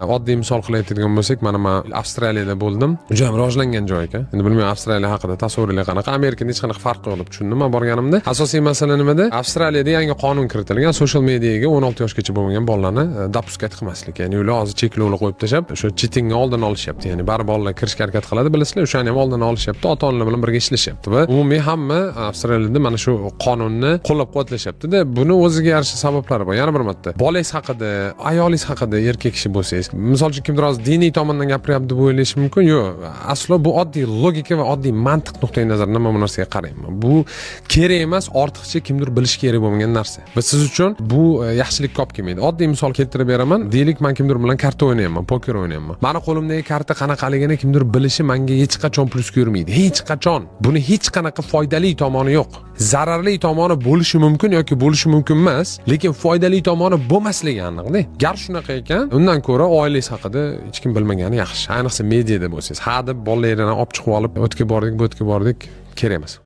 Oddiy misol qilib aytadigan bo'lsak, mana man Avstraliyada bo'ldim. Juda ham rivojlangan joy ekan. Endi bilmayman, Avstraliya haqida tasavvuringlar qanaqa. Amerikada hech qanaqa farqi yo'q deb tushundim man borganimda. Asosiy masala nimada? Avstraliyada yangi qonun kiritilgan: social mediaga 16 yoshgacha bo'lmagan bolalarni допускать qilmaslik. Ya'ni ular hozir cheklovlar qo'yib tashlab, o'sha cheatingni oldini olishyapti. Ya'ni bari bolalar kirishga harakat qiladi, bilasizlar, o'shani ham oldini olishyapti, ota onalar bilan birga ishlashyapti va umumiy hamma Avstraliyada mana shu qonunni qo'llab quvvatlashyaptida buni o'ziga yarasha sabablari bor. Yana bir marta, bolangiz haqida, ayolingiz haqida, erkak kishi bo'lsangiz, misol uchun, kimdir hozir diniy tomondan gapiryapti deb o'ylashi mumkin. Yo'q, aslo, bu oddiy logika va oddiy mantiq nuqtai nazaridan man bu narsaga qarayman. Bu kerak emas, ortiqcha kimdir bilishi kerak bo'lmagan narsa va siz uchun bu yaxshilikka olib kelmaydi. Oddiy misol keltirib beraman. Deylik, man kimdir bilan karta o'ynayapman, poker o'ynayapman. Mani qo'limdagi karta qanaqaligini kimdir bilishi manga hech qachon plyusga yurmaydi, hech qachon. Buni hech qanaqa foydali tomoni yo'q. Zararli tomoni bo'lishi mumkin yoki bo'lishi mumkin emas, lekin foydali tomoni bo'lmasligi aniqda. Gar shunaqa ekan, undan ko'ra oilangiz haqida hech kim bilmagani yaxshi, ayniqsa mediada bo'lsangiz. Ha deb bolalaringni olib chiqib olib, o'tga bordik, bu yerga bordik, kerak emas.